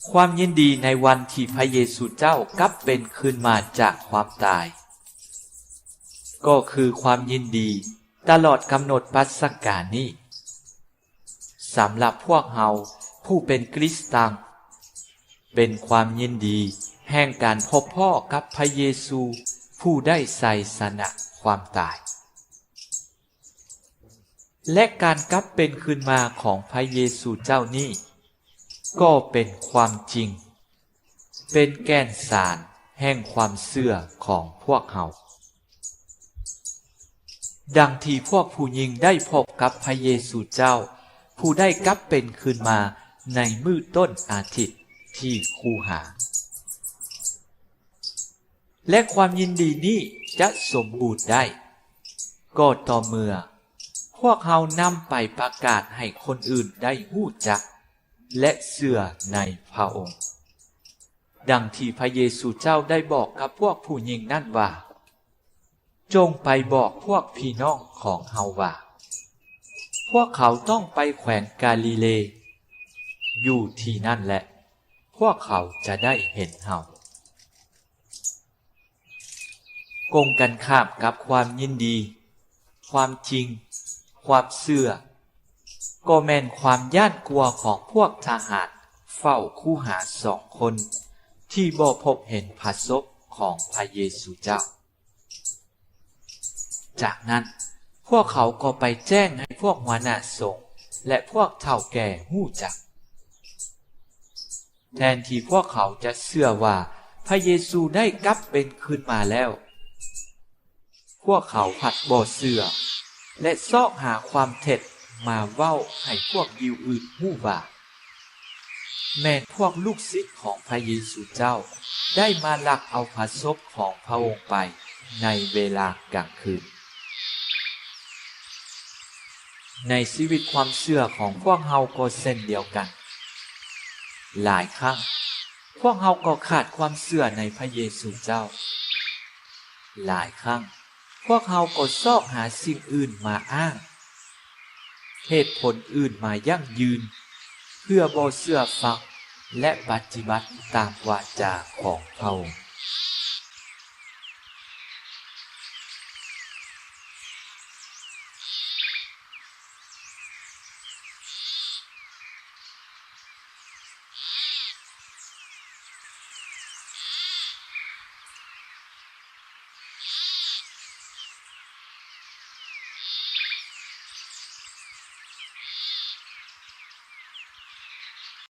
ຄວາມຍິນດີໃນວັນທີ່ພະເຢຊູເຈົ້າກັບເປັນຄືນມາຈາກຄວາມຕາຍ ກໍຄືຄວາມຍິນດີຕະຫຼອດກຳນົດປັດສະການນີ້. ສຳລັບພວກເຮົາຜູ້ເປັນກຣິສຕຽນ, ເປັນຄວາມຍິນດີແຫ່ງການພົບພໍ້ກັບພະເຢຊູຜູ້ໄດ້ໄຊຊະນະຄວາມຕາຍ. ແລະ ການກັບເປັນຄືນມາຂອງພະເຢຊູເຈົ້ານີ້ ກໍເປັນຄວາມຈິງ, ເປັນແກ່ນສານແຫ່ງຄວາມເຊື່ອຂອງພວກເຮົາ. ດັ່ງທີ່ພວກຜູ້ຍິງໄດ້ພົບກັບພະເຢຊູເຈົ້າ ຜູ້ໄດ້ກັບເປັນຄືນມາໃນມື້ຕົ້ນອາທິດທີ່ຄູຫາ. ແລະ ຄວາມຍິນດີນີ້ຈະສົມບູນໄດ້ ກໍຕໍ່ເມື່ອພວກເຮົານຳໄປປະກາດໃຫ້ຄົນອື່ນໄດ້ຮູ້ຈັກ ແລະ ເຊື່ອໃນພະອົງ. ດັ່ງທີ່ພະເຢຊູເຈົ້າໄດ້ບອກກັບພວກຜູ້ຍິງນັ້ນວ່າ, ຈົ່ງໄປບອກພວກພີ່ນ້ອງຂອງເຮົາວ່າ, ພວກເຂົາຕ້ອງໄປແຂວງກາລີເລ, ຢູ່ທີ່ນັ້ນແຫຼະ ພວກເຂົາຈະໄດ້ເຫັນເຮົາ. ກົງກັນຂ້າມກັບຄວາມຍິນດີ, ຄວາມຈິງ, ຄວາມເຊື່ອ, ກໍແມ່ນຄວາມຢ້ານກົວຂອງພວກທະຫານເຝົ້າຄູຫາສອງຄົນ ທີ່ບໍ່ພົບເຫັນພະສົບຂອງພະເຢຊູເຈົ້າ. ຈາກນັ້ນ, ພວກເຂົາກໍໄປແຈ້ງໃຫ້ພວກຫົວໜ້າສົງ ແລະ ພວກເຖົ້າແກ່ຮູ້ຈັກ. ແທນທີ່ພວກເຂົາຈະເຊື່ອວ່າພະເຢຊູໄດ້ກັບເປັນຄືນມາແລ້ວ, ພວກເຂົາພັດບໍ່ເຊື່ອ ແລະ ຊອກຫາຄວາມເທັດມາເວົ້າໃຫ້ພວກຢິວອື່ນຮູ້ວ່າ ແມ່ນພວກລູກສິດຂອງພະເຢຊູເຈົ້າໄດ້ມາລັກເອົາພະສົບຂອງພະອົງໄປໃນເວລາກາງຄືນ. ໃນຊີວິດຄວາມເຊື່ອຂອງພວກເຮົາກໍເຊັ່ນດຽວກັນ. ຫຼາຍຄັ້ງພວກເຮົາກໍຂາດຄວາມເຊື່ອໃນພະເຢຊູເຈົ້າ. ຫຼາຍຄັ້ງພວກເຮົາກໍຊອກຫາສິ່ງອື່ນມາອ້າງ, ເຫດຜົນອື່ນມາຢັ້ງຢືນ ເພື່ອບໍ່ເຊື່ອຟັງ ແລະ ປະຕິບັດຕາມວາຈາຂອງພະອົງ.